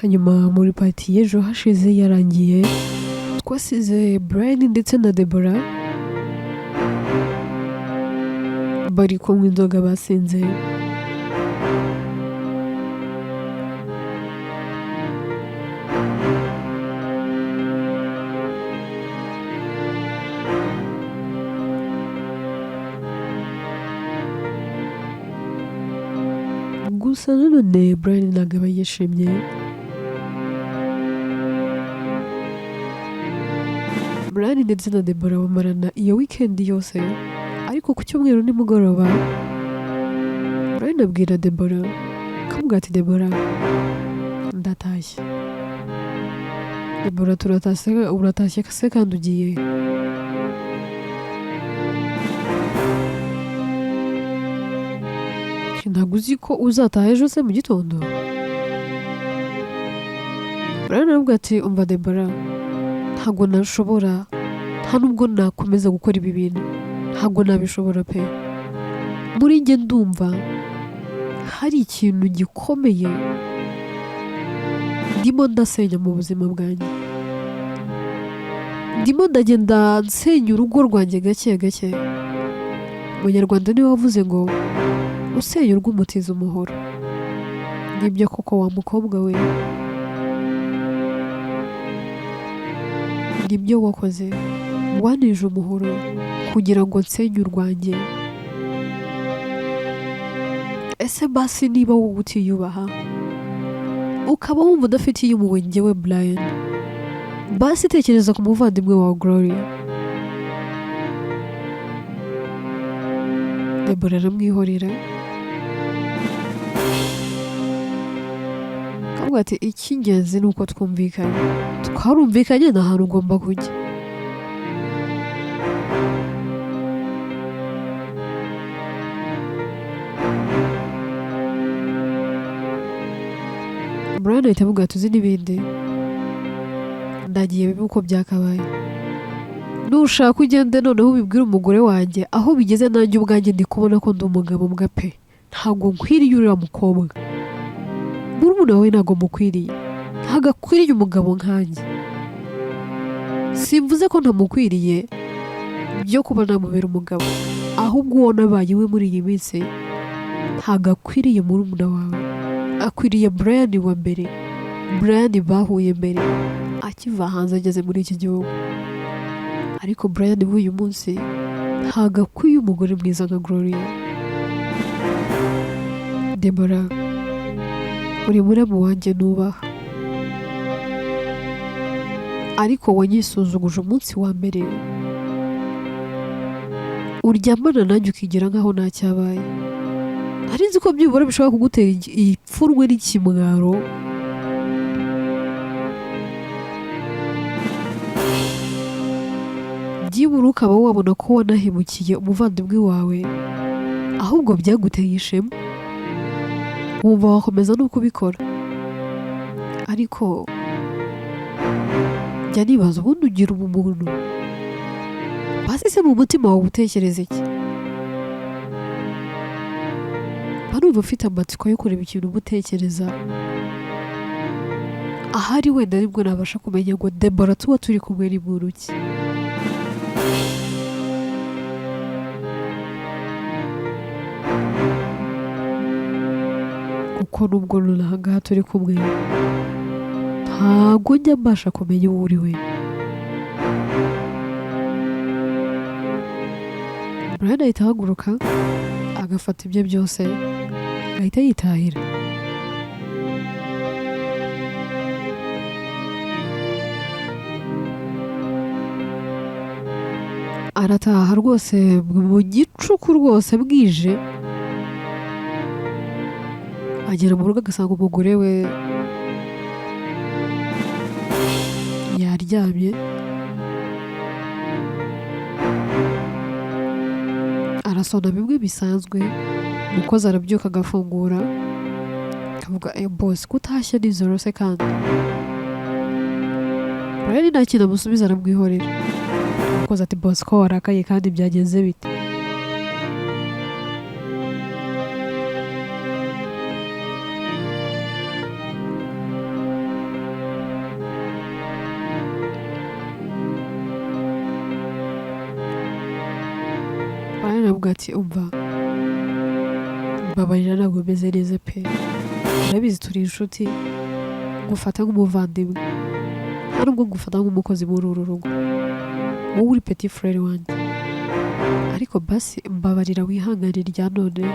Hanyuma muri part y'ejo hashize yarangiye twasize Brian ndetse na Deborah bari kunywa inzoga basinze. Gusa nanone Brian ntabwo aba yishimye. Brian ndetse na Deborah bamarana iyo weekend yose, ariko ku cyumweru nimugoroba Brian abwira Deborah, akamubwira ati Deborah ndatashye. Deborah turatashye, uratashye se kandi ugiye? Ntabwo uzi ko uzataha ejo se mu gitondo? Brian aravuga ati umva Deborah, ntabwo nashobora, nta nubwo nakomeza gukora ibi bintu, ntabwo nabishobora pe. Muri njye ndumva hari ikintu gikomeye ndimo ndasenya mu buzima bwanjye, ndimo ndagenda nsenya urugo rwanjye gake gake. Umunyarwanda niwe wavuze ngo usenya urugo umutiza umuhoro. Nibyo koko wa mukobwa we, nibyo wakoze, wanije umuhoro kugira ngo nsenye urwanjye. Ese basi niba wowe utiyubaha ukaba wumva udafitiye impuhwe njyewe Brian, basi tekereza ku muvandimwe wawe Gloria. Deborah aramwihorera akavuga ati icy'ingenzi ni uko twumvikanye, twarumvikanye nta hantu ugomba kujya. Brian ahita avuga ati uzi n'ibindi, ndagiye bibe uko byakabaye, nushaka ugende noneho ubibwire umugore wanjye aho bigeze, nanjye ubwanjye ndi kubona ko ndi umugabo mbwa pe, ntabwo nkwiriye uriya mukobwa, murumuna wawe ntabwo mukwiriye, ntabwo akwiriye umugabo nkanjye. Simvuze ko ntamukwiriye byo kuba namubera umugabo, ahubwo uwo nabaye we muri iyi minsi ntabwo akwiriye murumuna wawe, akwiriye Brian wa mbere, Brian bahuye mbere akiva hanze ageze muri iki gihugu. Ariko Brian w'uyu munsi ntabwo akwiye umugore mwiza nka Gloria. Deborah, uri muramu wanjye nubaha, ariko wanyisuzuguje umunsi wa mbere uryamana nanjye ukigira nkaho ntacyabaye. Nari nzi ko byibura bishobora kugutera ipfunwe n'ikimwaro. Byibura ukaba wabona ko wanahemukiye umuvandimwe wawe, ahubwo byaguteye ishema, wumva wakomeza no kubikora. Ariko njya nibaza ubundi ugira ubumuntu, basi se mu mutima wawe utekereza iki? Mba numva ufite amatsiko yo kureba ikintu uba utekereza, ahari wenda nibwo nabasha kumenya ngo Deborah tuba turi kumwe ni muntu ki. Kuko nubwo nonaha ngaha turi kumwe ntabwo njya mbasha kumenya uwo uri we. Brian ahita ahaguruka agafata ibye byose agahita yitahira. Arataha rwose mu gicuku rwose bwije, agera mu rugo agasanga umugore we yaryamye, arasona bimwe bisanzwe, umukozi arabyuka agafungura akavuga boss ko utashye nijoro se kandi? Brian nta kintu amusubiza aramwihorera. Umukozi ati boss ko warakaye kandi byagenze bite? Aramubwira ati: "Umva, mbabarira, ntabwo meze neza pe. Urabizi turi inshuti, ngufata nk'umuvandimwe, nta nubwo ngufata nk'umukozi muri uru rugo. Wowe uri petit frère wanjye, ariko basi mbabarira wihangane rya none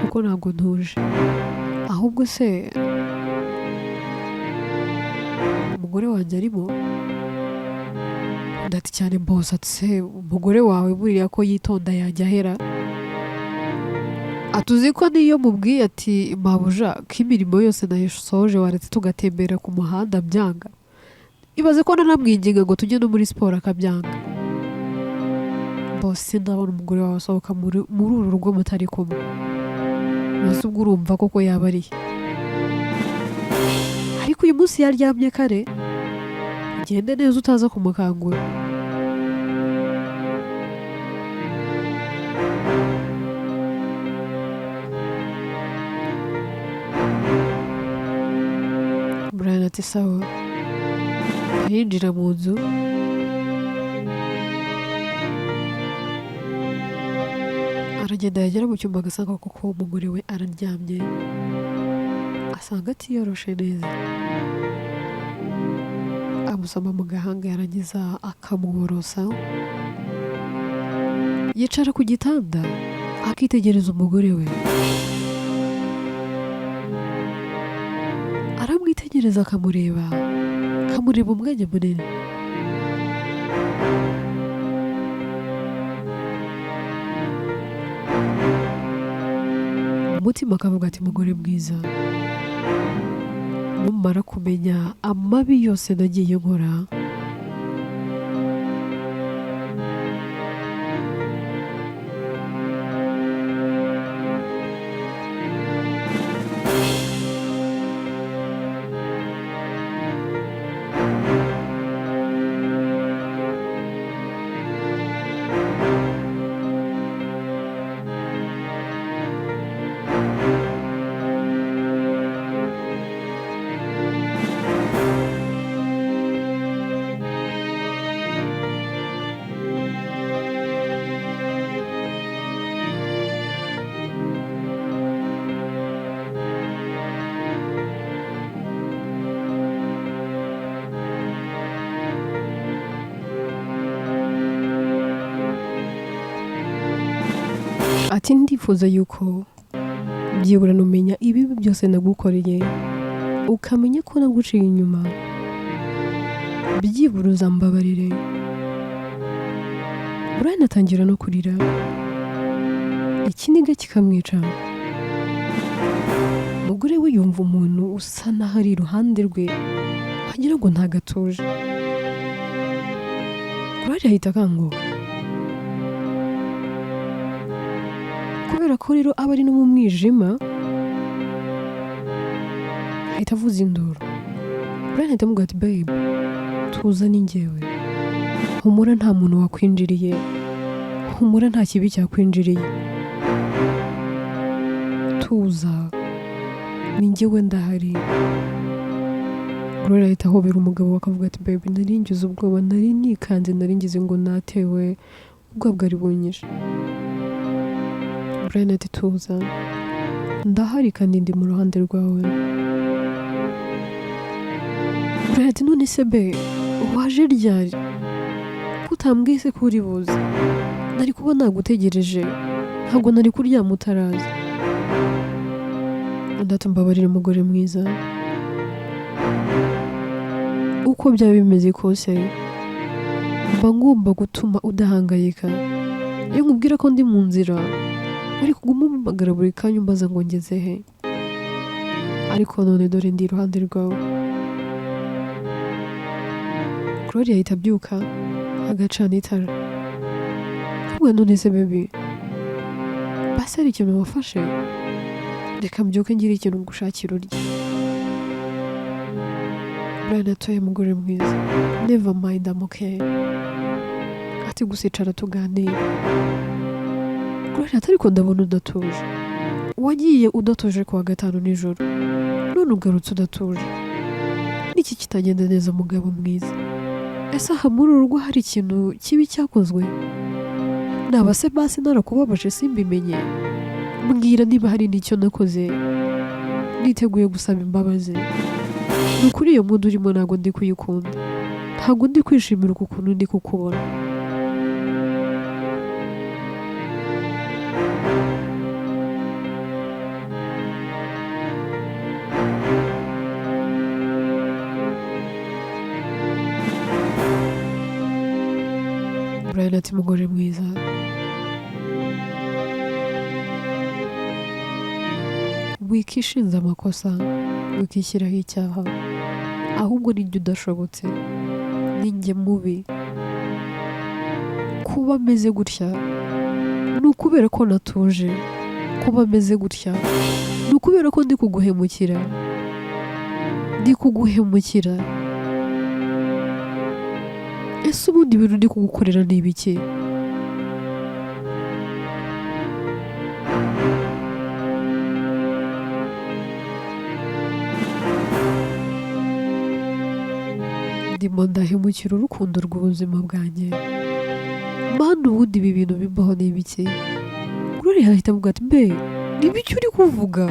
kuko ntabwo ntuje." "Ahubwo se umugore wanjye arimo?" Undi ati: "Cyane boss." Ati: "Se umugore wawe buriya ko yitonda yajya ahera?" Ati: "Uzi ko niyo mubwiye ati mabuja, ko imirimo yose nayisoje, waretse tugatembera ku muhanda, byanga? Ibaze ko nanamwinginga ngo tujye no muri siporo akabyanga. Boss, ndabona umugore wawe asohoka muri uru rugo mutari kumwe. Mbese ubwo urumva koko yaba arihe? Ariko uyu munsi yaryamye kare, ugende neza utaza kumukangura." Brian ati: "Sawa." Yinjira mu nzu, aragenda, yagera mu cyumba agasanga koko umugore we araryamye, asanga atiyoroshe neza. Amusoma mu gahanga, yarangiza akamworosa. Yicara ku gitanda akitegereza umugore we, aramwitegereza, akamureba, akamureba umwanya munini. Mu mutima akavuga ati: "Mugore mwiza, numara kumenya amabi yose nagiye nkora, Ati: "Ndifuza yuko byibura numenya ibibi byose nagukoreye, ukamenya ko naguciye inyuma, byibura uzambabarire." Brian atangira no kurira, ikiniga kikamwica. Umugore we yumva umuntu usa n'aho ari iruhande rwe, wagira ngo ntago atuje. Gloria ahita akanguka. Kubera ko rero aba ari no mu mwijima, ahita avuza induru. Brian ahita amubwira ati: "Babe, tuza, ni njyewe, humura, nta muntu wakwinjiriye, humura, nta kibi cyakwinjiriye, tuza, ni njyewe, ndahari." Gloria ahita ahobera umugabo, akavuga ati: "Babe, nari ngize ubwoba, nari nikanze, nari ngize ngo natewe, ubwoba bwari bunyishe." Brian ati: "Tuza, ndahari kandi ndi mu ruhande rwawe." Brian ati: "None se babe, waje ryari? Ko utambwiye se ko uri buze? Nari kuba nagutegereje, ntabwo nari kuryama utaraza." Undi ati: "Mbabarira umugore mwiza, uko byaba bimeze kose mba ngomba gutuma udahangayika. Iyo nkubwira ko ndi mu nzira, wari kuguma umpamagara buri kanya umbaza ngo ngeze he, ariko none dore ndi iruhande rwawe." Gloria ahita abyuka, agacana itara, akavuga: "None se baby, basi hari ikintu wafashe? Reka mbyuke ngire ikintu ngushakira urya." Brian ati: "Oya mugore mwiza, never mind, I'm okay." Ati: "Gusa icara tuganire." Gloria ati: "Ariko ndabona udatuje. Wagiye udatuje kuwa gatanu nijoro, none ugarutse udatuje. Niki kitagenda neza mugabo mwiza? Ese aha muri uru rugo hari ikintu kibi cyakozwe?" Naba se basi narakubabaje simbimenye? Mbwira niba hari n'icyo nakoze, niteguye gusaba imbabazi. Ni ukuri iyo mood urimo ntabwo ndi kuyikunda, ntabwo ndi kwishimira uku kuntu ndi kukubona. Brian ati: "Mugore mwiza, wikishinze amakosa, wikishyiraho icyaha, ahubwo nijye udashobotse, ninjye mubi. Kuba meze gutya ni ukubera ko natuje. Kuba meze gutya ni ukubera ko ndi kuguhemukira, ndi kuguhemukira. Ese ubundi ibintu ndi kugukorera ni ibiki?" Ndimo ndahemukira urukundo rw'ubuzima bwanjye. Mana, ubundi ibi bintu bimbaho ni ibiki? Gloria ahita avuga ati: "Mbe ni ibiki uri kuvuga?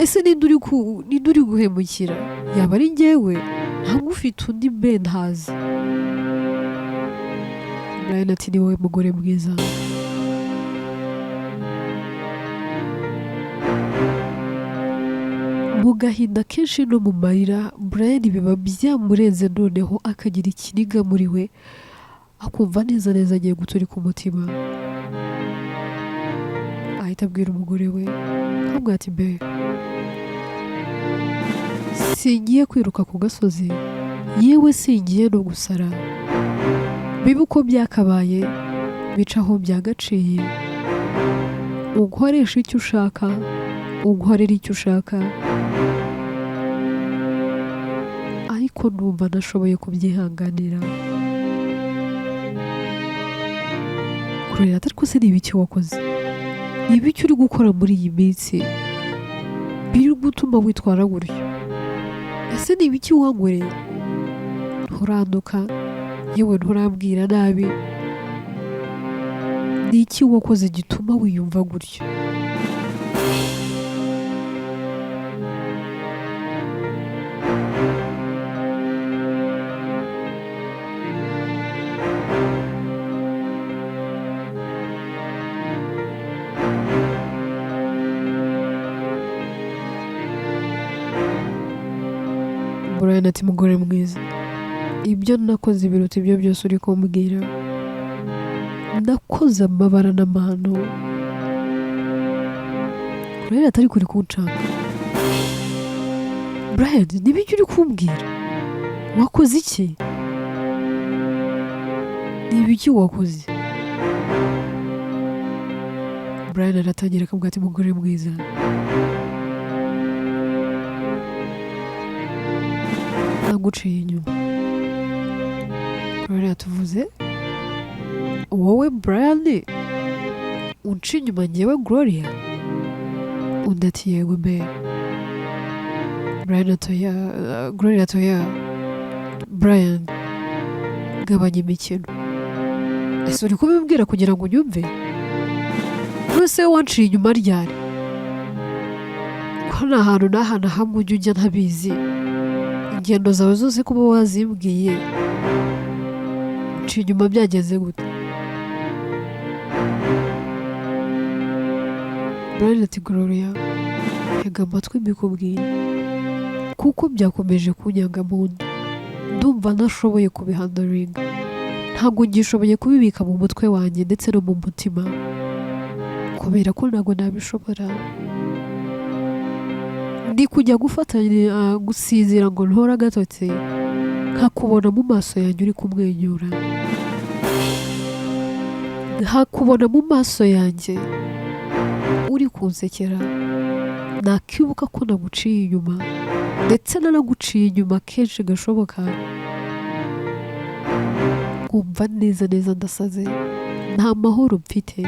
Ese ninde uri guhemukira? Yaba ari njyewe? Ntabwo ufite undi mbe ntazi?" Brian ati: "Ni wowe, mugore mwiza." Mu gahinda kenshi no mu marira, Brian biba byamurenze, noneho akagira ikiniga muri we, akumva neza neza agiye guturika umutima. Ahita abwira umugore we, akamubwira ati: "Be, singiye kwiruka ku gasozi, yewe singiye no gusara. Bibe uko byakabaye, bica aho byagaciye. Unkoresha icyo ushaka, unkorera icyo ushaka, ariko numva nashoboye kubyihanganira." Kurera ati: "Ariko se ni ibiki wakoze? Ni ibiki uri gukora muri iyi minsi biri gutuma witwara gutyo? Ese ni ibiki wankoreye? Nturanduka, yewe nturambwira nabi. Ni iki wakoze gituma wiyumva gutyo?" Brian ati: "Mugore mwiza, ibyo nakoze biruta ibyo byose uri kumbwira. Nakoze amabara n'amahano." Brian atari kuri kuncanga. "Brian, nibyo uri kumbwira? Wakoze iki? Ni ibiki wakoze?" Brian aratangira akamubwira ati: "Mugore mwiza, naguciye inyuma." Brian yatuvuze: "Wowe Brian unca inyuma njyewe Gloria?" Undi ati: "Yego be." Brian atoya, Gloria atoya: "Brian, gabanya imikino. Ese uri kubimbwira kugira ngo unyumve? None wanciye inyuma ryari, ko nta hantu n'aha na hamwe ujya ujya ntabizi? Ingendo zawe zose kuba wazimbwiye, unciye inyuma byagenze gute?" Brian ati: "Gloria, tega amatwi mbikubwire, kuko byakomeje kunyanga mu nda. Ndumva ntashoboye kubihandlinga, ntabwo ngishoboye kubibika mu mutwe wanjye ndetse no mu mutima, kubera ko ntabwo nabishobora. Ndi kujya gufatanya gusinzira ngo ntore agatotsi, nkakubona mu maso yanjye uri kumwenyura, nkakubona mu maso yanjye uri kunsekera. Nakibuka ko naguciye inyuma, ndetse nanaguciye inyuma kenshi gashoboka, nkumva neza neza ndasaze, nta mahoro mfite,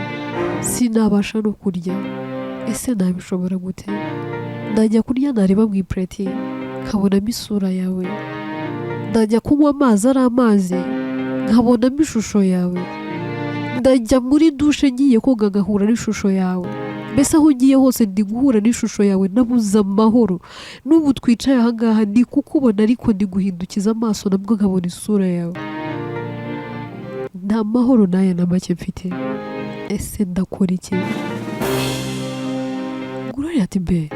sinabasha no kurya. Ese nabishobora gute? Ndajya kurya nareba mu ipureti nkabonamo isura yawe, ndajya kunywa amazi ari amazi nkabonamo ishusho yawe. Ndajya muri dushe ngiye koga ngahura n'ishusho yawe. Mbese aho ugiye hose ndi guhura n'ishusho yawe, nabuze amahoro. N'ubu twicaye ahangaha ndi kukubona, ariko ndi guhindukiza amaso nabwo nkabona isura yawe. Nta mahoro n'aya na make mfite. Ese ndakora iki?" Gloria ati: "Be,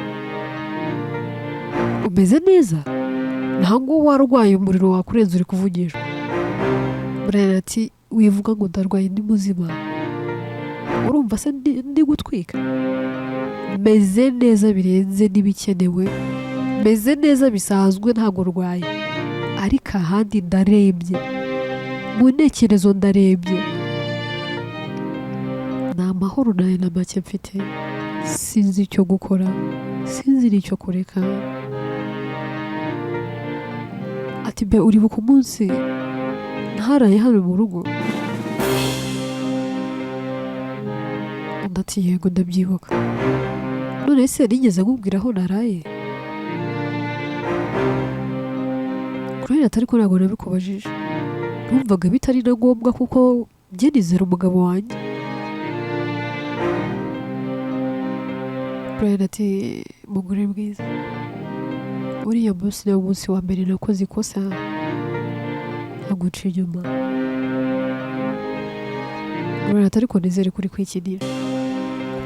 umeze neza? Ntabwo warwaye, umuriro wakurenze, uri kuvugishwa." Brian ati: "Wivuga ngo ndarwaye, ndi muzima. Urumva se ndi gutwika? Meze neza birenze n'ibikenewe, meze neza bisanzwe, ntabwo rwaye, ariko ahandi ndarembye, mu ntekerezo ndarembye. Nta mahoro nayo na make mfite. Sinzi icyo gukora, sinzi n'icyo kureka." Ati: "Be, uribuka umunsi ntaraye hano mu rugo?" Undi ati: "Yego, ndabyibuka. None se nigeze nkubwira aho naraye?" Gloria ati: "Ariko ntabwo nabikubajije, numvaga bitari na ngombwa kuko njye nizera umugabo wanjye." Brian ati: "Mugore mwiza, uriya munsi niwo munsi wa mbere nakoze ikosa nkaguca inyuma." Gloria ati: "Ariko nizere ko uri kwikinira,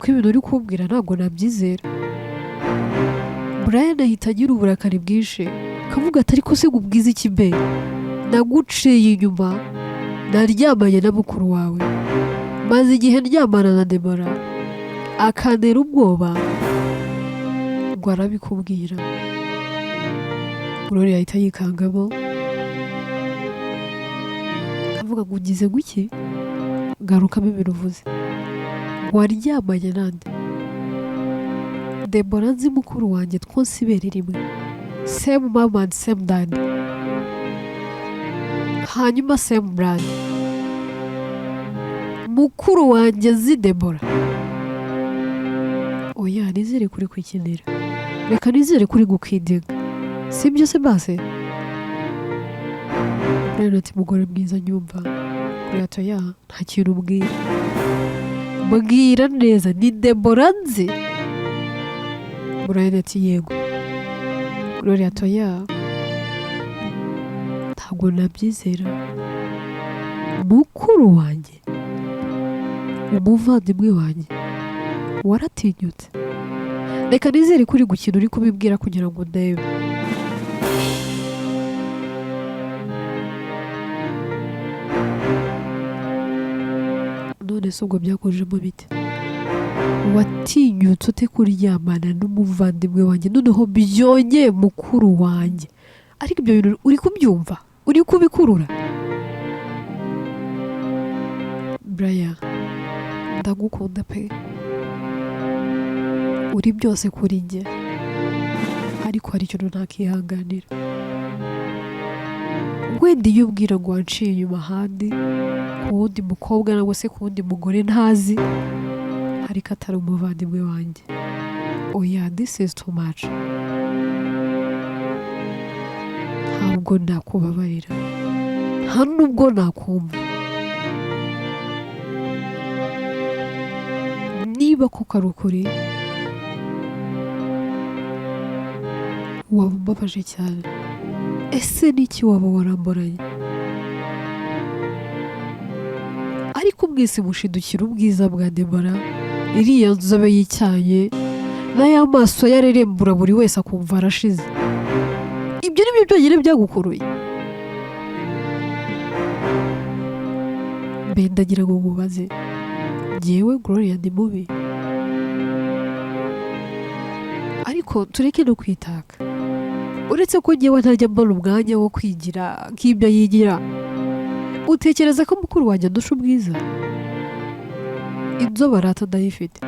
kuko ibintu uri kumbwira ntabwo nabyizera." Brian ahita agira uburakari bwinshi, akavuga ati: "Ariko se nkubwize iki? Mbe naguciye inyuma, naryamanye na mukuru wawe, maze igihe ndyamana na Debora akantera ubwoba ngo arabikubwira." Gloria ahita yikangamo, akavuga ngo: "Ugize guki? Garukamo ibintu uvuze. Waryamanye nande? Debora nzi, mukuru wanjye, twose ibere rimwe, same mama and same dad, hanyuma same blood, mukuru wanjye nzi Debora? Oya, nizere kuri kwikinira, reka nizere kuri gukidinga, sibyo se?" Base rero ati: "Mugore mwiza, nyumva." Kuri ati: "Oya, nta kintu ubwira, mbwira neza, ni Debora nzi?" Brian ati: "Yego." Gloria ati: "Oya, ntabwo nabyizera. Mukuru wanjye, umuvandimwe wanjye, waratinyutse. Reka nizere ko uri gukina, uri kubibwira kugira ngo ndebe." "None se ubwo byakujemo bite? Watinyutse ute kuryamana n'umuvandimwe wanjye, noneho byongeye mukuru wanjye? Ariko ibyo bintu uri kubyumva, uri kubikurura?" "Brian, ndagukunda pe, uri byose kuri njye, ariko hari ikintu ntakihanganira. Wenda iyo ubwira ngo wanciye inyuma ahandi ku wundi mukobwa cyangwa se ku wundi mugore ntazi, ariko atari umuvandimwe wanjye, oya, this is too much. Ntabwo nakubabarira, nta nubwo nakumva. Niba koko ari ukuri, waba umbabaje cyane. Ese n'iki waba waramboranye?" Ariko mwese mushidukira ubwiza bwa Debora, iriya nzobe yicyaye n'aya maso yarerembura, buri wese akumva arashize. Ibyo ni byo byonyine byagukuruye? Mbe ndagira ngo mubaze, njyewe Gloria ndi mubi? Ariko tureke no kwitaka, uretse ko njyewe ntajya mbona umwanya wo kwigira nk'ibyo yigira. Utekereza ko mukuru wanjye andusha ubwiza? Inzobe arata ndayifite,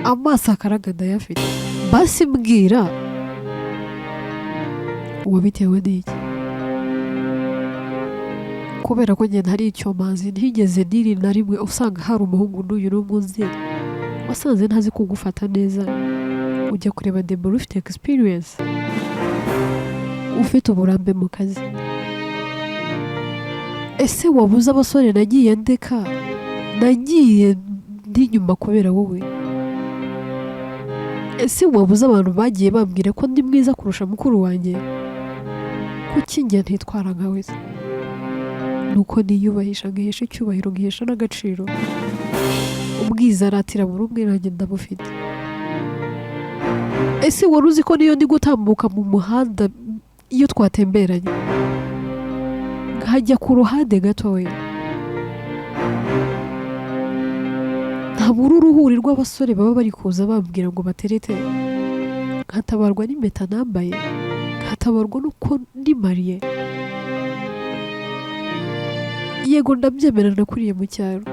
amaso akaraga ndayafite. Basi mbwira, wabitewe n'iki? Kubera ko njye ntari icyomanzi, ntigeze niri na rimwe usanga hari umuhungu n'uyu n'umwe uzi wasanze ntazi kugufata neza, ujya kureba Debora ufite experience, ufite uburambe mu kazi. Ese wabuze abasore nagiye ndeka Nagiye ndi inyuma kubera wowe. Ese wabuze abantu bagiye bambwira ko ndi mwiza kurusha mukuru wanjye? Kuki njye ntitwara nkawe se? Nuko niyubahisha, nkihesha icyubahiro, nkihesha n'agaciro. Ubwiza aratira buri umwe nanjye ndabufite. Ese wari uzi ko niyo ndi gutambuka mu muhanda, iyo twatemberanye nkajya ku ruhande gatoya, ntabura uruhuri rw'abasore baba bari kuza bambwira ngo baterete, nkatabarwa n'impeta nambaye, nkatabarwa n'uko ndimariye? Yego ndabyemera, nakuriye mu cyaro,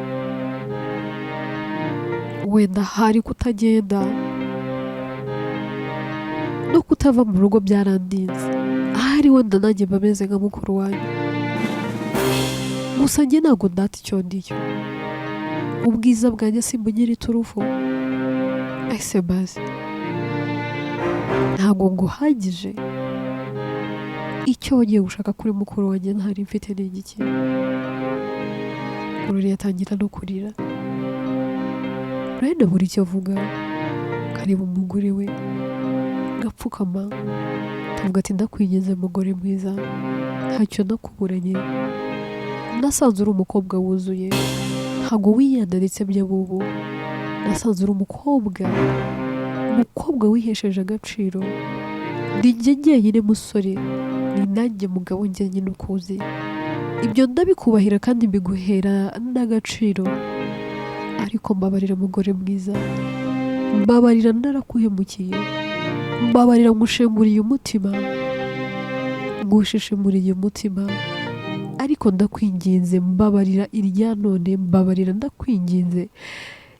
wenda hari kutagenda no kutava mu rugo byarandinze, ahari wenda nanjye mba meze nka mukuru wanjye. Gusa njye ntabwo ndata icyo ndicyo, ubwiza bwanjye simbugira iturufu. Ese bazi ntabwo nguhagije? Icyo wagiye gushaka kuri mukuru wanjye ntari mfite ni igiki? Gloria atangira no kurira. Brian abura icyo avuga, akareba umugore we gapfukama, akavuga ati ndakwinginze mugore mwiza, ntacyo nakuburanye, nasanze uri umukobwa wuzuye, ntabwo wiyandaritse by'abubu, nasanze uri umukobwa wihesheje agaciro. Ni njye njyenyine musore, ni nanjye mugabo njyenyine ukuzi, ibyo ndabikubahira kandi mbiguhera n'agaciro, ariko mbabarira mugore mwiza, mbabarira narakuhemukiye, mbabarira ngushenguriye umutima, ngushishimuriye umutima, ariko ndakwinginze mbabarira irya none, mbabarira ndakwinginze,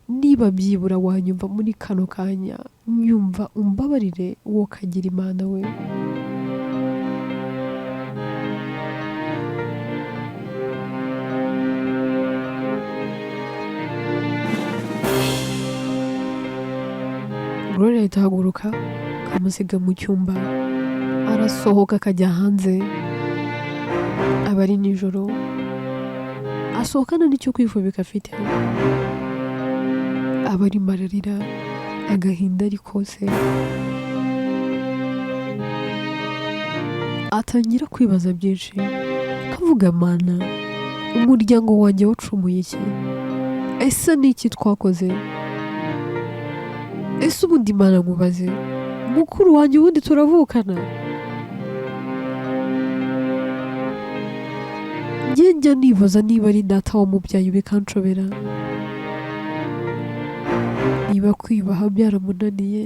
niba byibura wanyumva muri kano kanya, nyumva umbabarire wowe ukagira Imana we. Gloria ahita ahaguruka akamusiga mu cyumba, arasohoka akajya hanze, aba ari nijoro, asohokana n'icyo kwifubika afite, aba arimo ararira agahinda ari kose, atangira kwibaza byinshi, akavuga Mana, umuryango wanjye wacumuye iki? Ese ni iki twakoze? Ese ubundi Mana nkubaze, mukuru wanjye ubundi turavukana? Njye njya nibaza niba ari data wamubyaye bikanshobera, niba kwiyubaha byaramunaniye,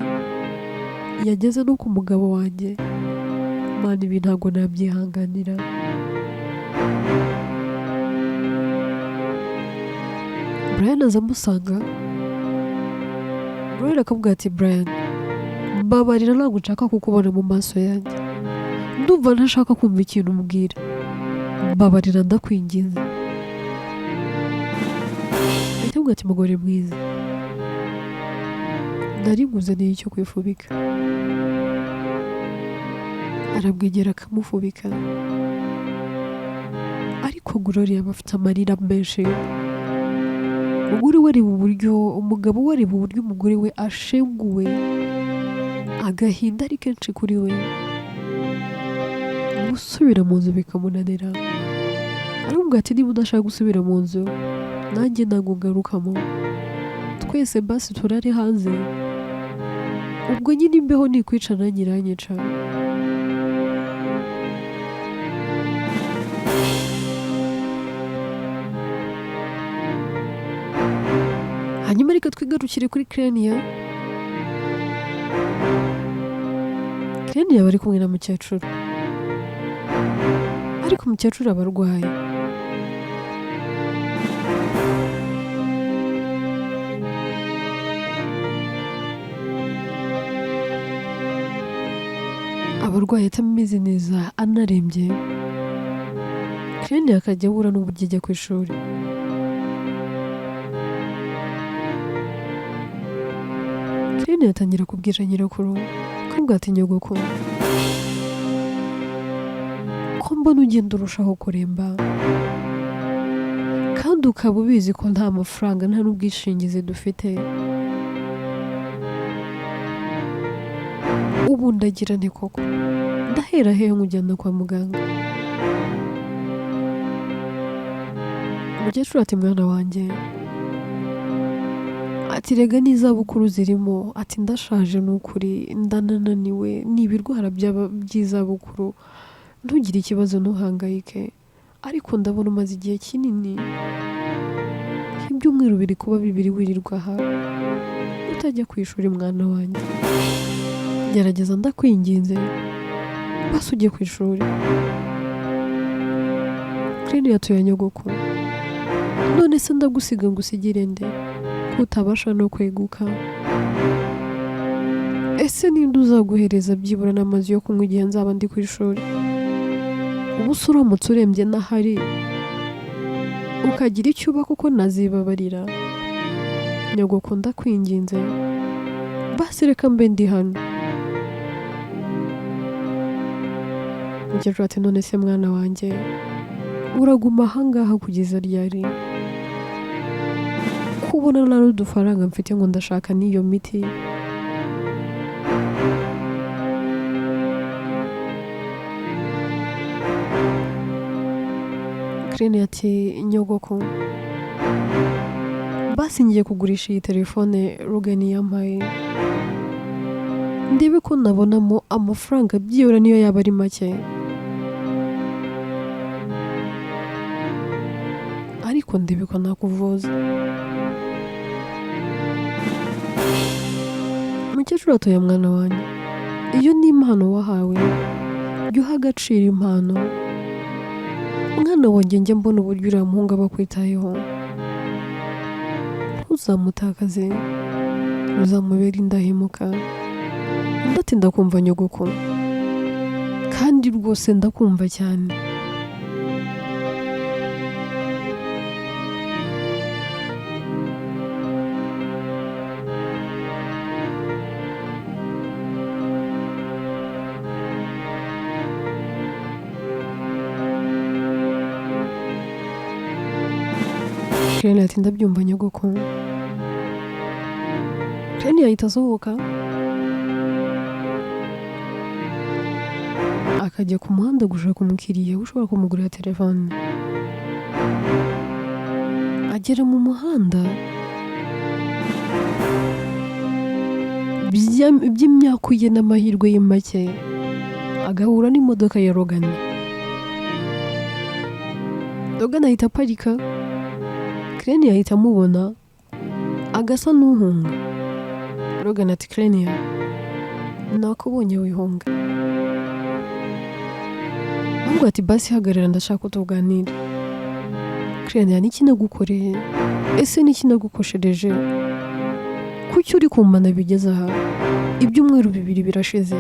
yageze no ku mugabo wanjye. Mana ibi ntabwo nabyihanganira. Brian aza amusanga, Brian akamubwira ati Brian, mbabarira ntabwo nshaka kukubona mu maso yanjye, ndumva ntashaka kumva ikintu umbwira, mbabarira ndakwinginze. Ahita amubwira ati mugore mwiza, nari nkuzaniye icyo kwifubika. Aramwegera akamufubika, ariko Gloria aba afite amarira menshi. Umugore we areba uburyo, umugabo we areba uburyo umugore we ashenguwe, agahinda ari kenshi kuri we, gusubira mu nzu bikamunanira. Aramubwira ati niba udashaka gusubira mu nzu nanjye ntabwo ngarukamo, twese basi turare hanze, ubwo nyine imbeho nikwica nanjye iranyica. Hanyuma reka twigarukire kuri Krenia. Krenia bari kumwe na mukecuru, ariko umukecuru aba arwaye. Aba arwaye atameze neza, anarembye. Krenia akajya abura n'uburyo ajya ku ishuri. Krenia atangira kubwira nyirakuru, akamubwira ati nyogokuru, ko mbona ugenda urushaho kuremba Kandi ukaba ubizi ko nta mafaranga, nta n'ubwishingizi dufite. Ubu ndagira nti koko ndahera hehe nkujyana kwa muganga? Umukecuru ati: "Mwana wanjye," ati, "rega n'izabukuru zirimo," ati, "ndashaje ni ukuri, ndanananiwe, ni ibirwara by'izabukuru. Ntugire ikibazo, ntuhangayike, ariko ndabona umaze igihe kinini, ibyumweru biri kuba 2 wirirwa aha utajya ku ishuri. Mwana wanjye, gerageza, ndakwinginze, basi ujye ku ishuri." Claire yatuye nyogokuru: "None se ndagusiga ngo usigire nde ko utabasha no kweguka? Ese ninde uzaguhereza byibura n'amazi yo kunywa igihe nzaba ndi ku ishuri? Ubu se uramutse urembye n'ahari ukagira icyo uba, kuko nazibabarira? Nyogoko, ndakwinginze, basi reka mbe ndi hano." Umukecuru ati: "None se mwana wanjye, uraguma ahangaha kugeza ryari, kubona nta n'udufaranga mfite ngo ndashaka n'iyo miti?" Claire ati: "Nyogoko, basi ngiye kugurisha iyi telefone Logan yampaye, ndebe ko nabonamo amafaranga, byibura niyo yaba ari make, ariko ndebe ko nakuvuza." Umukecuru atoya: "Mwana wanjye, iyo ni impano wahawe, jya uha agaciro impano. Mwana wanjye, njya mbona uburyo uriya muhungu aba akwitayeho, ntuzamutakaze, uzamubere indahemuka." Undi ati: "Ndakumva nyogoko, kandi rwose ndakumva cyane." Claire ati: "Ndabyumva nyogoko." Claire yahita asohoka akajya ku muhanda gushaka umukiriya ushobora kumugurira telefone. Agera mu muhanda, by'imyaku ye n'amahirwe ye make, agahura n'imodoka ya Logan. Logan ahita aparika, Claire yahita amubona agasa n'uhunga. Logan ati: "Claire, nakubonye, wihunga." Ahubwo ati: "Basi hagarara, ndashaka ko tuganira." "Claire, niki nagukoreye? Ese niki nagukoshereje? Kuki uri kumpana bigeze aha? Ibyumweru 2 birashize,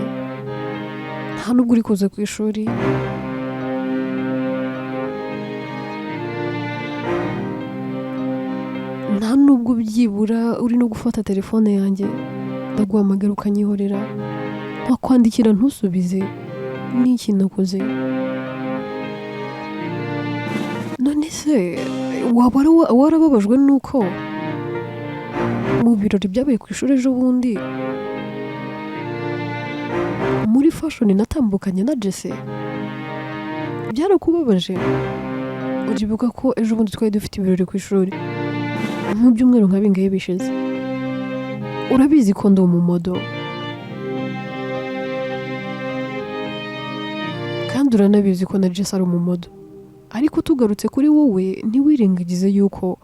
nta nubwo uri kuza ku ishuri. Nta nubwo byibura uri no gufata telefone yanjye. Ndaguhamagara ukanyihorera, nkakwandikira ntusubize. Niki nakoze? None se waba warababajwe nuko mu birori byabaye ku ishuri ejo bundi muri fashion natambukanye na Jesse? Byarakubabaje? Uribuka ko ejo bundi twari dufite ibirori ku ishuri mu byumweru nka bingahe bishize? Urabizi ko ndi umumodel, kandi uranabizi ko na Jesse ari umumodel. Ariko tugarutse kuri wowe, ntiwirengagize yuko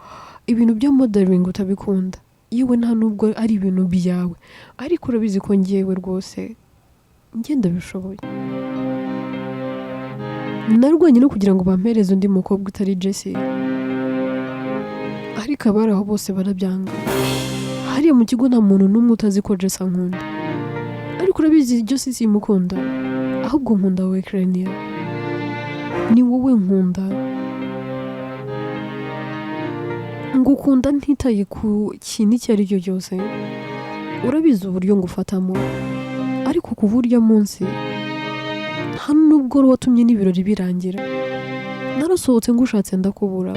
ibintu bya modeling utabikunda, yewe nta nubwo ari ibintu byawe. Ariko urabizi ko ngewe rwose njye ndabishoboye. Narwanye no kugira ngo bampereze undi mukobwa utari Jesse, ariko abari aho bose barabyanga. Hariya mu kigo nta muntu n'umwe utazi ko Jesse ankunda, ariko urabizi Jesse simukunda, ahubwo nkunda wowe Claire, ni wowe nkunda. Ngukunda ntitaye ku kintu icyo ari cyo cyose. Urabizi uburyo ngufatamo. Ariko kuva urya munsi, nta nubwo watumye n'ibirori birangira, narasohotse ngushatse ndakubura.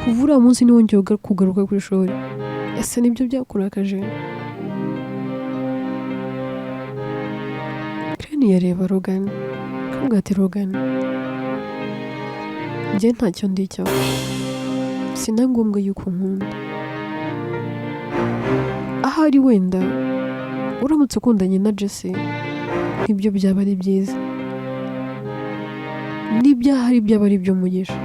Kuva uriya munsi ntiwongeye kugaruka ku ishuri. Ese nibyo byakurakaje? Crane yareba Logan, akavuga ati: "Logan, njye ntacyo ndicyo, si na ngombwa yuko nkunda. Ahari wenda uramutse ukundanye na Jesse nibyo byaba ari byiza, n'ibyahari byaba ari iby'umugisha."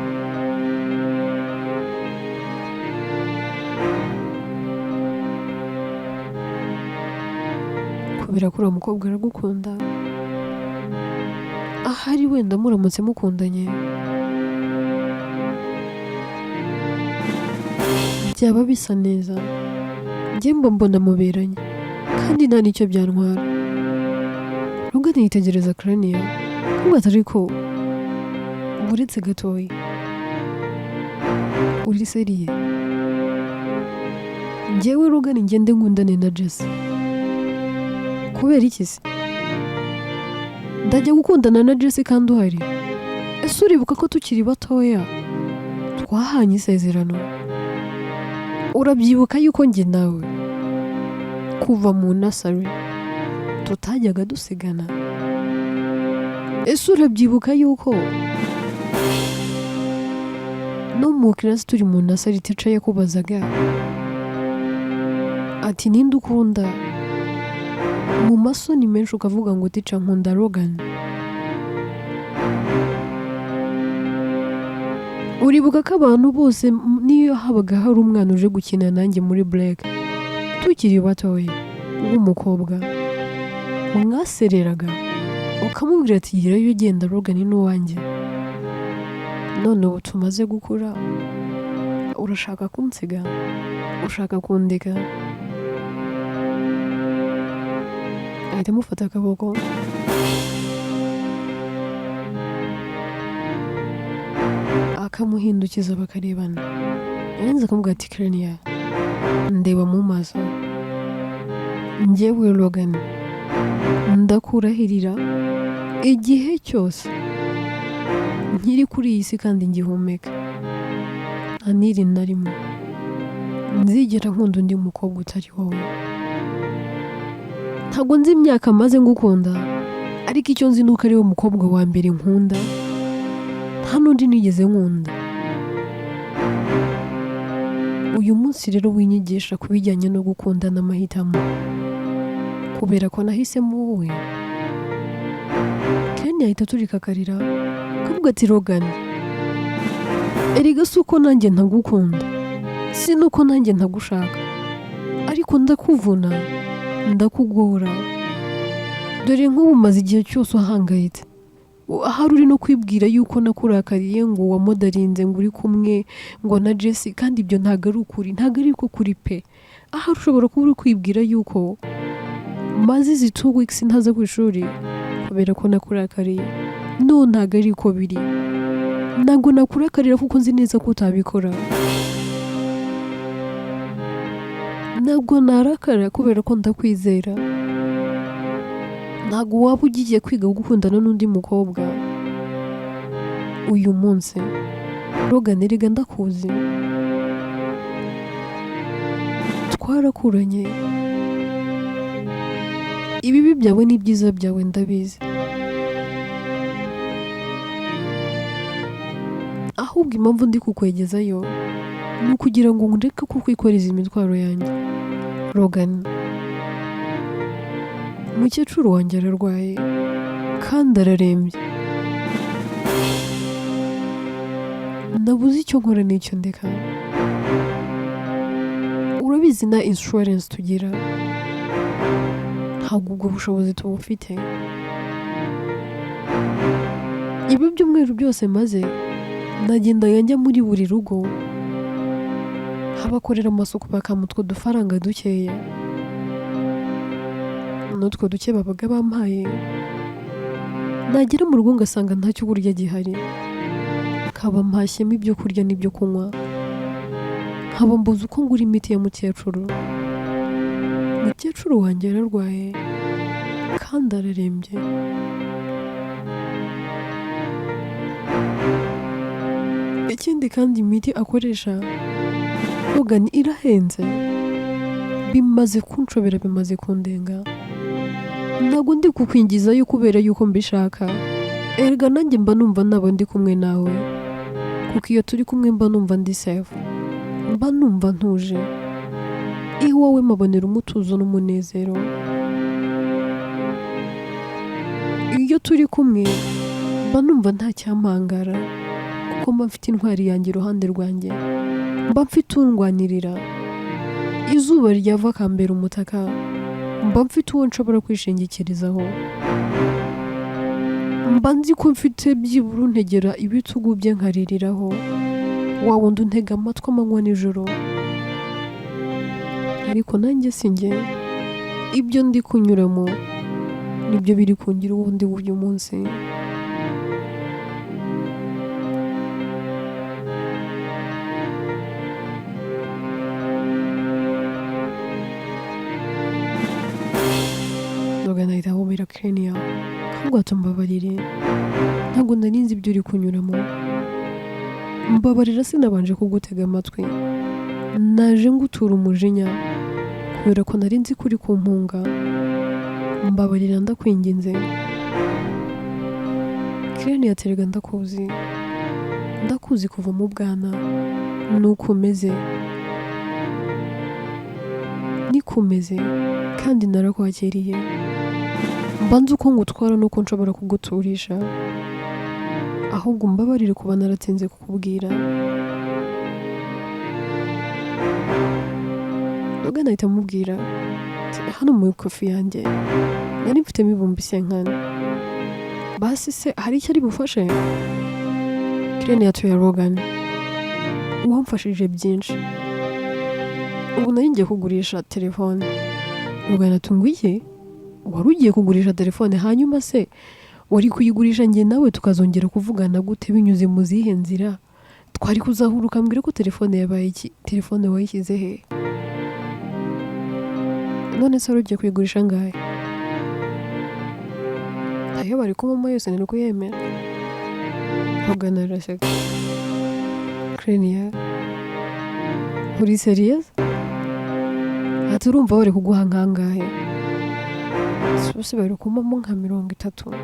Kubera ko uriya mukobwa aragukunda, ahari wenda muramutse mukundanye byaba bisa neza. Njye mba mbona muberanye kandi nta n'icyo byantwara. Logan yitegereza Crania, akavuga ati: "Ariko uretse gatoya, uri sérieux? Njyewe Logan ngende nkundane na Jesse? Kubera iki se ndajya gukundana na Jesse kandi uhari? Ese uribuka ko tukiri batoya twahanye isezerano? Urabyibuka yuko njye nawe kuva mu nursery tutajyaga dusigana? Ese urabyibuka yuko no mu class turi mu nursery teacher yakubazaga ati: 'Ninde ukunda?' Mu masoni menshi ukavuga ngo: 'Teacher, nkunda Logan.' Uribuka ko abantu bose, niyo habaga hari umwana uje gukina nanjye muri break tukiri batoya w'umukobwa, mwasereraga ukamubwira ati: 'Girayo ugenda, Logan ni uwanjye.' None ubu tumaze gukura urashaka kunsiga, ushaka kundeka?" Ahita amufata akaboko, akamuhindukiza bakarebana. Yarangiza akamubwira ati: "Kereniya, ndeba mu maso. Njyewe Logan ndakurahirira, igihe cyose nkiri kuri iyi si kandi ngihumeka, nta n'iri na rimwe nzigera nkunda undi mukobwa utari wowe. Ntabwo nzi imyaka maze ngukunda, ariko icyo nzi ni uko ari we mukobwa wa mbere nkunda, nta n'undi nigeze nkunda. Uyu munsi rero winyigisha ku bijyanye no gukunda n'amahitamo, kubera ko nahisemo wowe." Ken ahita aturika akarira, akavuga ati: "Logan, erega si uko nanjye ntagukunda, si nuko nanjye ntagushaka, ariko ndakuvuna, ndakugora. Dore nk'ubu umaze igihe cyose uhangayitse, ahari uri no kwibwira yuko nakurakariye ngo wamodarinze ngo uri kumwe ngo na Jesse, kandi ibyo ntabwo ari ukuri, ntabwo ari ko kuri pe. Ahari ushobora kuba uri kwibwira yuko maze izi 2 weeks ntaza ku ishuri kubera ko nakurakariye. No, ntabwo ari ko biri. Ntabwo nakurakarira kuko nzi neza ko utabikora. Ntabwo narakara kubera ko ndakwizera. Ntabwo waba ugiye kwiga gukundana n'undi mukobwa uyu munsi. Logan, erega ndakuzi, twarakuranye, ibibi byawe n'ibyiza byawe ndabizi. Ahubwo impamvu ndi kukwegezayo ni ukugira ngo ndeke kukwikoreza imitwaro yanjye. Logan, umukecuru wanjye ararwaye kandi ararembye, nabuze icyo nkora n'icyo ndeka. Urabizi na insurance tugira, ntabwo ubwo bushobozi tubufite. Ibi byumweru byose maze nagendaga njya muri buri rugo habakorera amasuku, bakampa utwo dufaranga dukeya, n'utwo duke babaga bampaye nagera mu rugo ngasanga nta cyo kurya gihari, nkaba mpashyemo ibyo kurya n'ibyo kunywa, nkaba mbuze uko ngura imiti ya mukecuru. Mukecuru wanjye yararwaye kandi ararembye. Ikindi Ikindi kandi, imiti akoresha, Logan, irahenze. Bimaze kunshobera, bimaze kundenga. Ntabwo ndi kukwingizayo kubera yuko mbishaka. Erega nanjye mba numva naba ndi kumwe nawe, kuko iyo turi kumwe mba numva ndi safe, mba numva ntuje. Iwawe mabonera umutuzo n'umunezero. Iyo turi kumwe mba numva nta cyampangara, kuko mba mfite intwari yanjye iruhande rwanjye, mba mfite undwanirira. Izuba ryava akambera umutaka, mba mfite uwo nshobora kwishingikirizaho, mba nzi ko mfite byibura untegera ibitugu bye nkaririraho, wa wundi untega amatwi amanywa nijoro. Ariko nanjye si njye, ibyo ndi kunyuramo nibyo biri kungira uwundi w'uyu munsi. Logan ahita ahobera Kenia, ahubwo ati: "Mbabarire, ntabwo nari nzi ibyo uri kunyuramo. Mbabarira, sinabanje kugutega amatwi, naje ngutura umujinya kubera ko nari nzi ko uri kumpunga. Mbabarira, ndakwinginze." Kenia ati: "Erega ndakuzi, ndakuzi kuva mu bwana, nuko umeze, niko umeze, kandi narakwakiriye. Mba nzi uko ngutwara n'uko nshobora kuguturisha. Ahubwo mbabarire kuba naratinze kukubwira." Logan ahita amubwira ati: "Hano mu ikofi yanjye nari mfitemo 50,000, basi se hari icyo ari bufashe?" Kirene yatuye: "Logan, wamfashije byinshi. Ubu nari ngiye kugurisha telefone." Logan ati: "Ngwiki? Wari ugiye kugurisha telefone? Hanyuma se wari kuyigurisha, njye nawe tukazongera kuvugana gute? Binyuze mu zihe nzira twari kuzahura ukambwira ko telefone yabaye iki? Telefone wayishyize he? None se wari ugiye kuyigurisha angahe?" Ayo bari kumamo yose ni kuyemera. Logan araseka: "Krenia, uri serious?" Ati: "Urumva bari kuguha nkangahe?" Bose bari kumamo nka 30.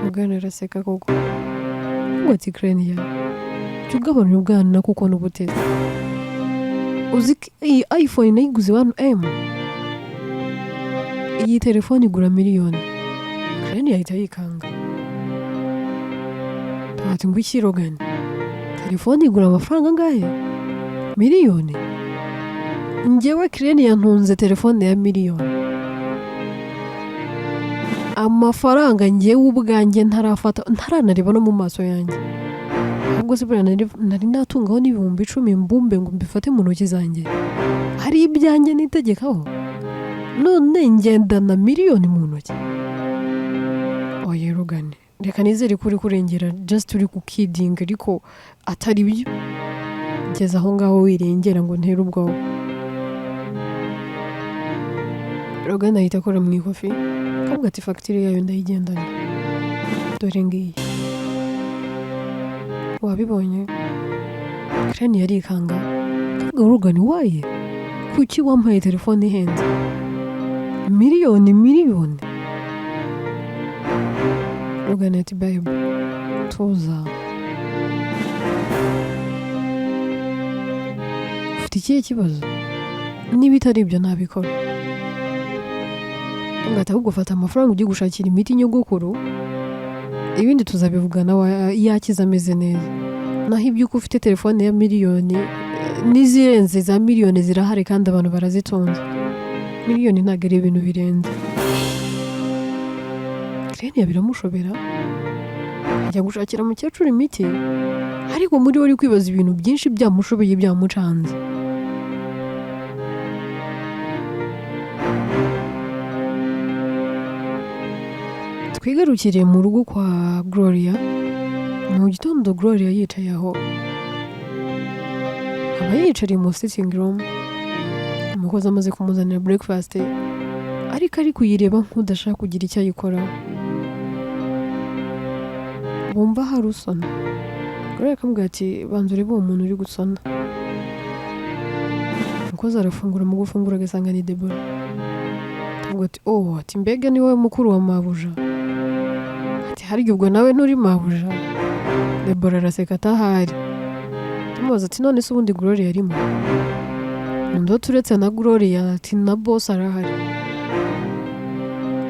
Logan araseka koko ngo ati: "Krenia, jya ugabanya ubwana kuko n'ubuteze. Uzi ko iyi iPhone nayiguze 1M? Iyi telefone igura miliyoni." Krenia ahita yikanga ati: "Ngo iki, Logan? Telefone igura amafaranga angahe? Miliyoni? Njyewe Krenia ntunze telefone ya miliyoni, amafaranga njyewe ubwanjye ntarafata, ntaranareba no mu maso yanjye. Ahubwo se buriya nari natungaho n'10,000 mbumbe ngo mbifate mu ntoki zanjye, hari ibyanjye nitegekaho? None ngendana miliyoni mu ntoki? Oya Logan, reka nizere ko uri kurengera, just uri kukidinga, ariko atari byo. Ngeze aho ngaho wirengera ngo ntere ubwoba." Logan ahita akora mu ikofi, akavuga ati: "Fagitire yayo ndayigendana, dore ngiyi, wabibonye?" Kreni yarikanga, akavuga: "Logan, waye kuki wampaye telefone ihenze miliyoni, miliyoni?" Logan ati: "Babe, tuza. Ufite ikihe kibazo? Niba itari ibyo ntabikora." Ati: "Ahubwo fata amafaranga ujye gushakira imiti nyogokuru, ibindi tuzabivugana yakize ameze neza. Naho iby'uko ufite telefone ya miliyoni, n'izirenze za miliyoni zirahari kandi abantu barazitunze. Miliyoni ntabwo ari ibintu birenze." Kireniya biramushobera, ajya gushakira mukecuru imiti, ariko muri we ari kwibaza ibintu byinshi, byamushobeye, byamucanze. Twigarukiriye mu rugo kwa Gloria. Mu gitondo Gloria yicaye aho aba yiyicariye mu sitting room, umukozi amaze kumuzanira breakfast, ariko ari kuyireba nk'udashaka kugira icyo ayikoraho. Bumva hari usona. Gloria akamubwira ati banza urebe uwo muntu uri gusona. Umukozi arafungura, mu gufungura agasanga ni Debora. Akamubwira ati oh, ati mbega ni wowe mukuru wa mabuja? Ati harya ubwo nawe nturi mabuja? Debora araseka atahari. Amubaza ati none se ubundi Gloria arimo? Undi ati uretse na Gloria, ati na boss arahari.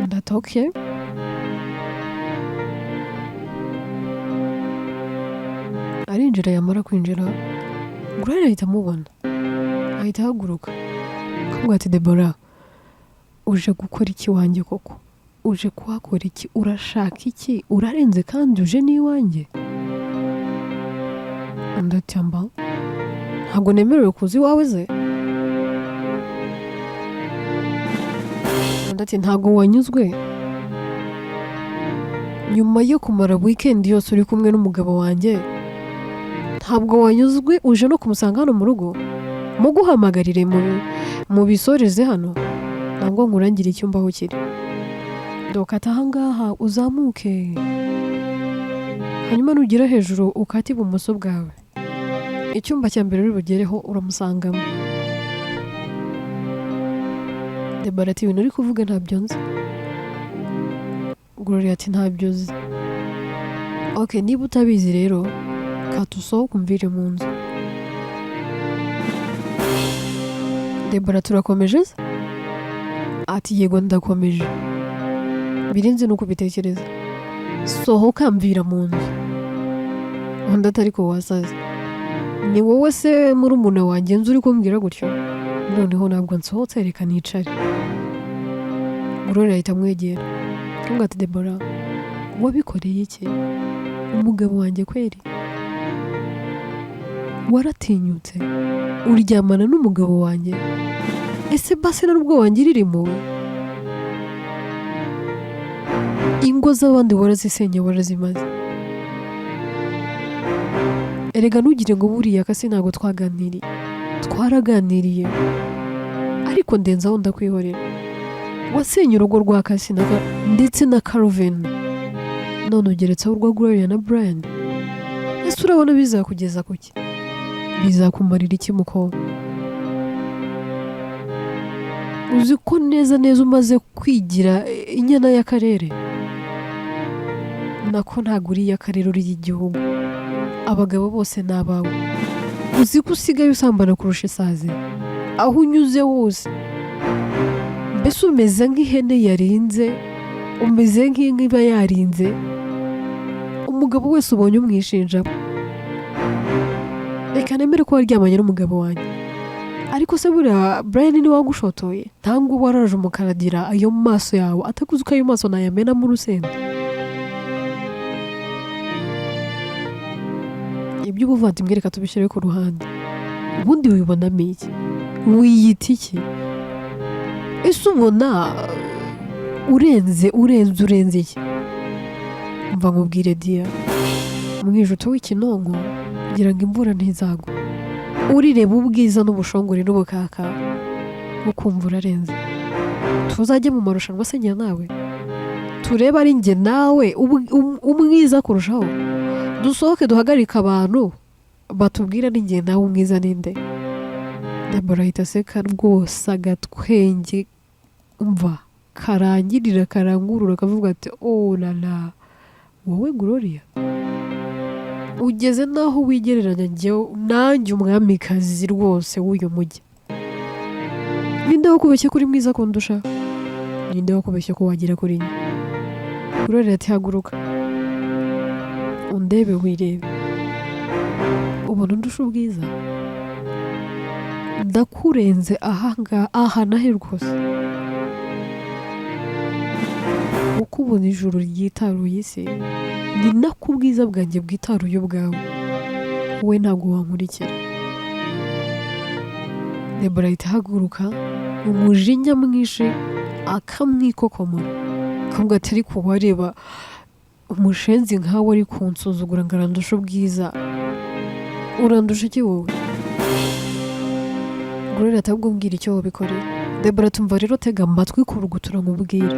Undi ati okay. Arinjira, yamara kwinjira Gloria ahita amubona, ahita ahaguruka akamubwira ati Debora, uje gukora iki iwanjye koko? Uje kuhakora iki? Urashaka iki? Urarenze kandi uje n'iwanjye? Undi ati amba ntabwo nemerewe kuza iwawe ze? Undi ati ntabwo wanyuzwe nyuma yo kumara weekend yose uri kumwe n'umugabo wanjye? Ntabwo wanyuzwe uje no kumusanga hano mu rugo? Muguhamagarire mubisoreze hano, ntabwo nkurangire icyumba aho kiri. Dokata ahangaha uzamuke, hanyuma nugera hejuru ukate ibumoso bwawe, icyumba cya mbere uri bugereho uramusangamo. Debora ati ibintu uri kuvuga ntabyo nzi. Gloria ati ntabyo uzi. Ok, niba utabizi rero kata usohoke umvire mu nzu. Debora turakomeje se? Ati yego ndakomeje, birenze nuko ubitekereza, sohoka mvira mu nzu. Undi ati ariko wasaze, ni wowe se murumuna wanjye nzi uri kumbwira gutyo? Noneho ntabwo nsohotse, reka nicare. Gloria ahita amwegera akamubwira ati Debora, wabikoreye iki umugabo wanjye kweri? Waratinyutse uryamana n'umugabo wanjye? Ese basi na nubwo wangirira impuhwe? Ingo z'abandi warazisenye, warazimaze. Erega ntugire ngo buriya kasi ntabwo twaganiriye, twaraganiriye, ariko ndenzaho ndakwihorera. Wasenye urugo rwa Kasi ndetse na Calvin, none ugeretseho urwa Gloria na Brian. Ese urabona bizakugeza kuki? Bizakumarira iki mukobwa? Uzi ko neza neza umaze kwigira inyana y'akarere? Nako ntabwo uri iy'akarere, uri iy'igihugu. Abagabo bose ni abawe. Uzi ko usigaye usambana kurusha isazi aho unyuze hose? Mbese umeze nk'ihene yarinze, umeze nk'inka iba yarinze. Umugabo wese ubonye umwishinja. Reka nemere ko waryamanye n'umugabo wanjye, ariko se buriya Brian niwe wagushotoye? Ntabwo waraje umukaragira ayo maso yawe atakuzi ko ayo maso nayamenamo urusenda. Iby'ubuvandimwe reka tubishyire ku ruhande. Ubundi wibonamo iki? Wiyita iki? Ese ubona urenze urenze urenze iki? Mva nkubwire diya, umwijuto w'ikinonko kugira ngo imvura ntizagwe. Urireba ubwiza n'ubushongore n'ubukaka ukumva urarenze. Tuzajye mu marushanwa se njye nawe, turebe ari njye nawe umwiza kurushaho. Dusohoke duhagarike abantu batubwira ni njye nawe umwiza ninde. Debora ahita aseka rwose agatwenge, umva karangirira karangurura, akavuga ati oh la la, wowe Gloria ugeze naho wigereranya njyewe nanjye umwamikazi rwose w'uyu mujyi. Ninde wakubeshye ko uri mwiza kundusha? Ninde wakubeshye ko wagera kuri njye? Gloria ati haguruka undebe wirebe, ubona undusha ubwiza? Ndakurenze aha aha nahe rwose. Uko ubona ijuru ryitaruye isi ni nako ubwiza bwanjye bwitaruye ubwawe, wowe ntabwo wankurikira. Debora ahita ahaguruka umujinya mwinshi akamwikokomora, akavuga ati ariko wareba umushenzi nkawe ari kunsuzugura ngo arandusha ubwiza, urandusha iki wowe? Gloria ati ahubwo mbwira icyo wabikoreye. Debora tumva rero, tega amatwi kurugutura nkubwire.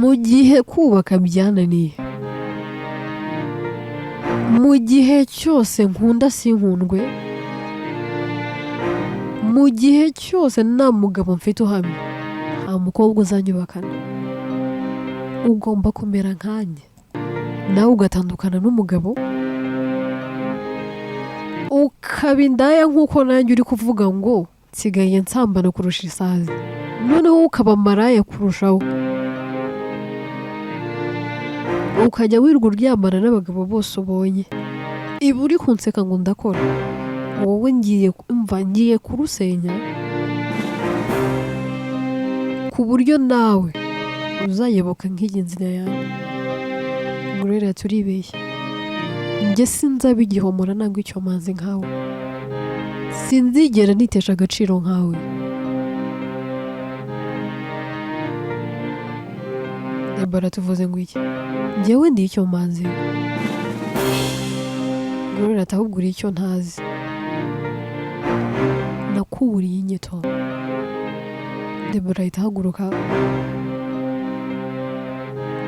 Mu gihe kubaka byananiye, Mu gihe cyose nkunda sinkundwe, mu gihe cyose nta mugabo mfite uhamye, nta mukobwa uzanyubakana. Ugomba kumera nkanjye, nawe ugatandukana n'umugabo, ukaba indaya nk'uko nanjye uri kuvuga ngo nsigaye nsambana kurusha isazi, noneho ukaba maraya kurushaho, ukajya wirirwa uryamana n'abagabo bose ubonye. Ibi uri kunseka ngo ndakora, wowe ngiye mva ngiye kurusenya ku buryo nawe uzayoboka nk'iyi nzira yawe. Gloria, turibeshya, njye sinzaba igihomora nangwa icyomanzi nkawe, sinzigera nitesha agaciro nkawe. Debora, tuvuze ngo iki? Njyewe ndi icyomanzi? Gloria ati ahubwo uri icyo ntazi, nakuburiye inyito. Debora ahita ahaguruka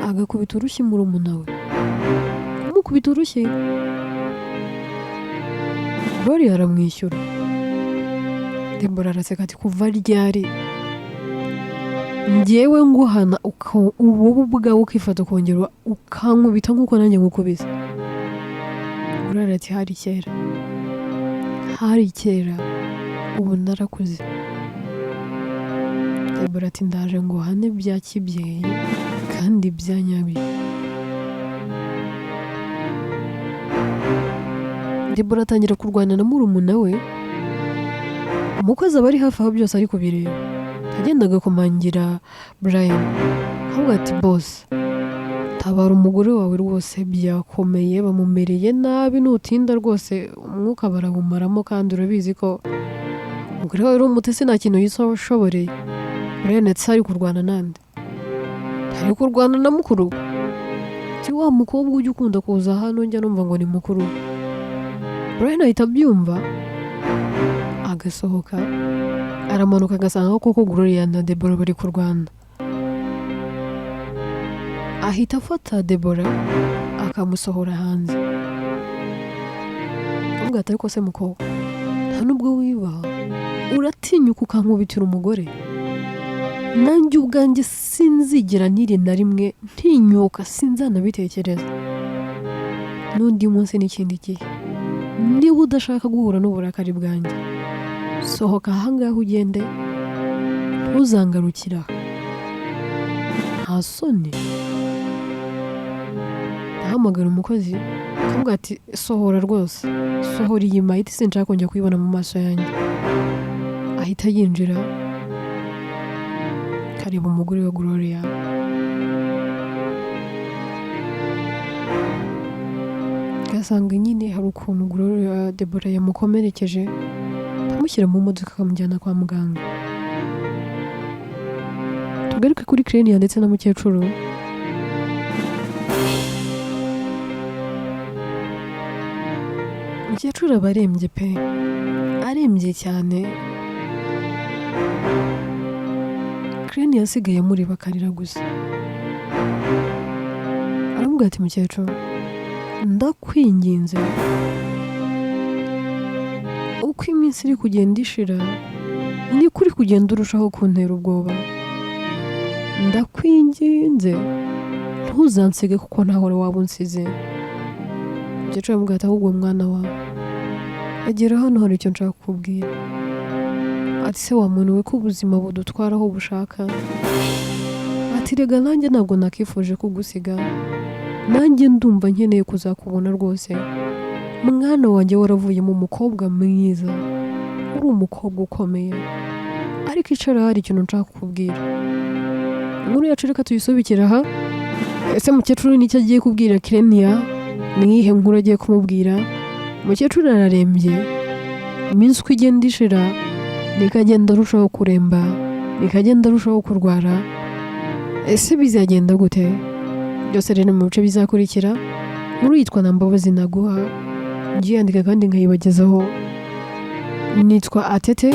agakubita urushyi murumuna we, kumukubita urushyi Gloria aramwishyura. Debora araseka ati kuva ryari njyewe nguhana wowe ubwawe ukifata ukongera ukankubita nk'uko nanjye ngukubise? Gloria ati hari kera, hari kera, ubu narakuze. Debora ati ndaje nguhane bya kibyeyi kandi bya nyabyo. Debora atangira kurwana na murumuna we, umukozi aba ari hafi aho byose ari kubireba, agenda agakomangira Brian, ahubwo ati boss, tabara umugore wawe rwose byakomeye, bamumereye nabi, nutinda rwose umwuka barawumaramo, kandi urabizi ko umugore wawe ari umutesi nta kintu yishoboreye. Brian ati ari kurwana nande? Ari kurwana na mukuru we. Ati wa mukobwa ujya ukunda kuza hano njya numva ngo ni mukuru we. Brian ahita abyumva agasohoka, aramanuka agasanga koko Gloria na Deborah bari kurwana. Ahita afata Deborah akamusohora hanze, akamubwira ati ariko se mukobwa, nta nubwo wibaha, uratinyuka ukankubitira umugore? Nanjye ubwanjye sinzigera niri na rimwe ntinyuka, sinzanabitekereza n'undi munsi n'ikindi gihe. Niba udashaka guhura n'uburakari bwanjye, sohoka ahangaha ugende, ntuzangarukira aha. Nta soni. Ndahamagara umukozi akamubwira ati sohora rwose, sohora iyi mayiti, sinshaka kongera kuyibona mu maso yanjye. Ahita yinjira akareba umugore wa Gloria. Agasanga nyine hari ukuntu Gloria Deborah yamukomerekeje, amushyira mu modoka akamujyana kwa muganga. Tugaruke kuri Kireniya ndetse na mukecuru. Mukecuru aba arembye pe, arembye cyane. Kireniya asigaye amureba akarira gusa, aramubwira ati mukecuru ndakwinginze, uko iminsi iri kugenda ishira niko uri kugenda urushaho kuntera ubwoba, ndakwinginze ntuzansige kuko ntaho waba unsize. Mukecuru aramubwira ati ahubwo mwana wawe agera hano hari icyo nshaka kukubwira. Ati se wa muntu we ko ubuzima budutwara aho bushaka? Ati rega nanjye ntabwo nakifuje kugusiga, nanjye ndumva nkeneye kuzakubona rwose. Mwana wanjye waravuyemo umukobwa mwiza, uri umukobwa ukomeye, ariko icara hari ikintu nshaka kukubwira. Inkuru yacu reka tuyisubikire aha. Ese mukecuru nicyo agiye kubwira Kireniya? Ni iyihe nkuru agiye kumubwira? Mukecuru ararembye, iminsi uko igenda ishira niko agenda arushaho kuremba, niko agenda arushaho kurwara. Ese bizagenda gute? Byose rero mu bice bizakurikira. Inkuru yitwa Nta Mbabazi Naguha, ngiye yandika kandi nkayibagezaho. Nitwa Atete.